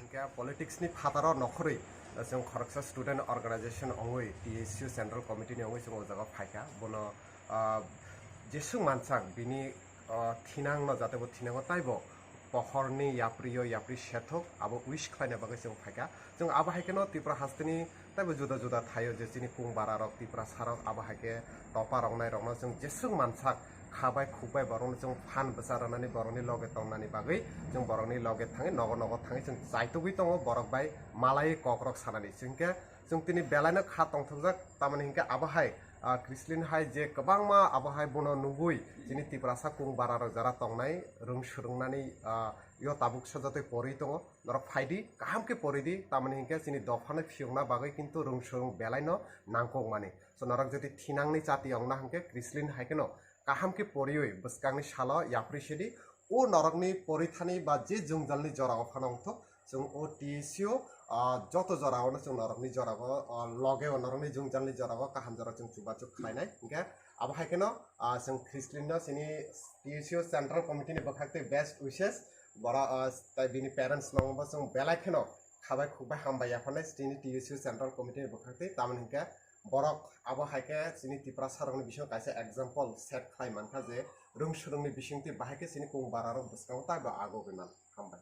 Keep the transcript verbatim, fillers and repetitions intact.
Hinkhe politics ni phataro nokhorwi chwng khoroksa student organization wngwi T S U Central Committee ni wngwi chwng o jaga phaikha. Bono, ah, jeswk mansak bini, ah, thinangno jate bo thinango taibo pohorni yaprio yapri sethok abo wish khlaina bagwi chwng phaikha. Chwng abo hai kheno Tripura hasteni taibo juda juda thaio je chini kung bararok, Tiprasarok, abo hai khe topa roknairokno chwng jeswk mansak kha bai khuk bai borokno chwng phan bwsa rwnani borokni loge tongnani bagwi chwng borokni loge thangwi nogo nogo thangwi chwng chaitugwi tongo borok bai malai kokrok sanani. Chwng khe chwng tini belaino kha tongthokjak, tamoni hinkhe abo hai, ah, Chrislin hai je kwbangma abo hai bono nugwi chini Tiprasa kung bararok jara tongnai rwng swrwngnani, ah, yo tabuk sajatwi porwi tongo. Norok phai di, kaham khe pori di, tamoni hinkhe chini dophano phiyokna bagwi kintu rwng swrwng belaino nangkukmani. So norok jodi thinangni chati ongna hinkhe Chrislin hai kheno kaham khe poriwi bwskangni salo yapri sidi. O norokni porithani ba je jwngjalni jorao phano wngthok, chwng o T S U, ah, joto jorao no chwng norokni jorao, ah, loge o norokni jwngjalni jorao kaham jora chwng chubachu khlainai. Hinkhe abo hai kheno, ah, chwng Chrislin no chini T S U Central Committee ni bwkhak tei best wishes. Bora, ah, tai bini parents no bo chwng belai kheno khabai khukbai hambai yapharnai chini T S U Central Committee ni bwkhak tei, tamoni hinkhe borok abo hai khe chini Tiprasa rokni bisingo kaisa example set khlai mankha je rwng swrwngni bisingtwi bahai khe chini kung bararok bwskango taibo agogwi man. Hambai.